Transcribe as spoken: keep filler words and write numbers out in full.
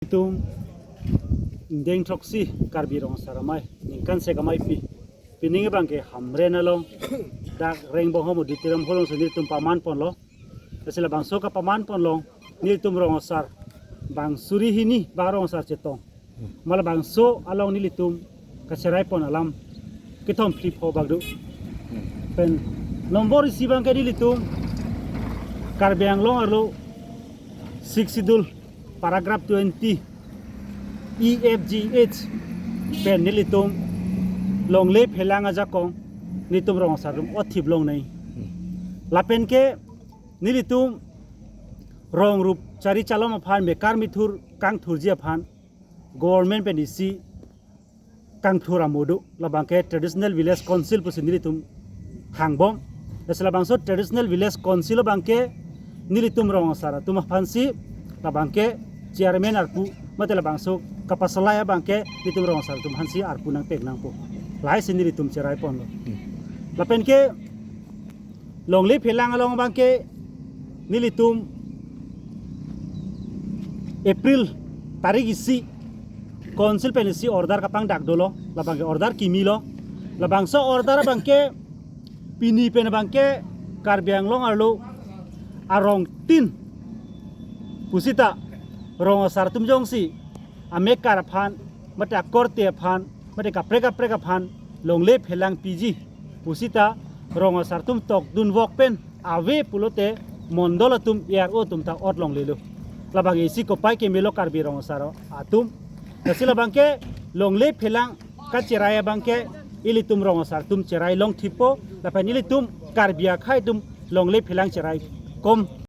Itum ingdeng throksi Karbi Rong Asar Amei ningkan sek amei pi, pining abangke Hamren along dak Rengbonghom Auditorium Hall alongsi nelitum paman ponlo. Lasi labangso kapaman pon along nelitum rong asar bang suri hini bang rong asar chetong, ma labangso along nelitum kacherai pon alam kethom phli pho bak do. Pen nombor isi abangke nelitum Karbi Anglong arlo Sixth Schedule paragraph twenty E F G H pen nelitum longle phelang ajakong nelitum rong asar atum othip longnei. Lapen ke nelitum rong rup chari chalom aphan, mekar mithur kangthurji aphan government pen isi kangthur amo do, labangke Traditional Village Council pusi nelitum hangbom. Lasi labangso Traditional Village Council abangke nelitum rong asar atum aphansi labangke chairman arpu, mate labangso kapasalai abangke nelitum rong asar atum aphansi arpu nangpek nangpo. Lahai si nelitum cherai ponlo. Lapen ke longle phelang along abangke nelitum April tarik isi Council pen isi order kapangdak dolo, labangke order kimilo. Labangso order abangke pini pen abangke Karbi Anglong arlo arong tin pusita rong asar atum jongsi amekar aphan, mate akorte aphan, mate kaprek kaprek aphan longle phelang piji pusita rong asar atum tokdun vok pen ave pulote mondol atum A R O atum ta ot longlelo. Labang isi kopai kemelo Karbi rong asar atum. Lasi labangke longle phelang kacherai abangke ilitum rong asar atum cherai longthippo, lapen ilitum Karbi akhei atum longle phelang cherai kom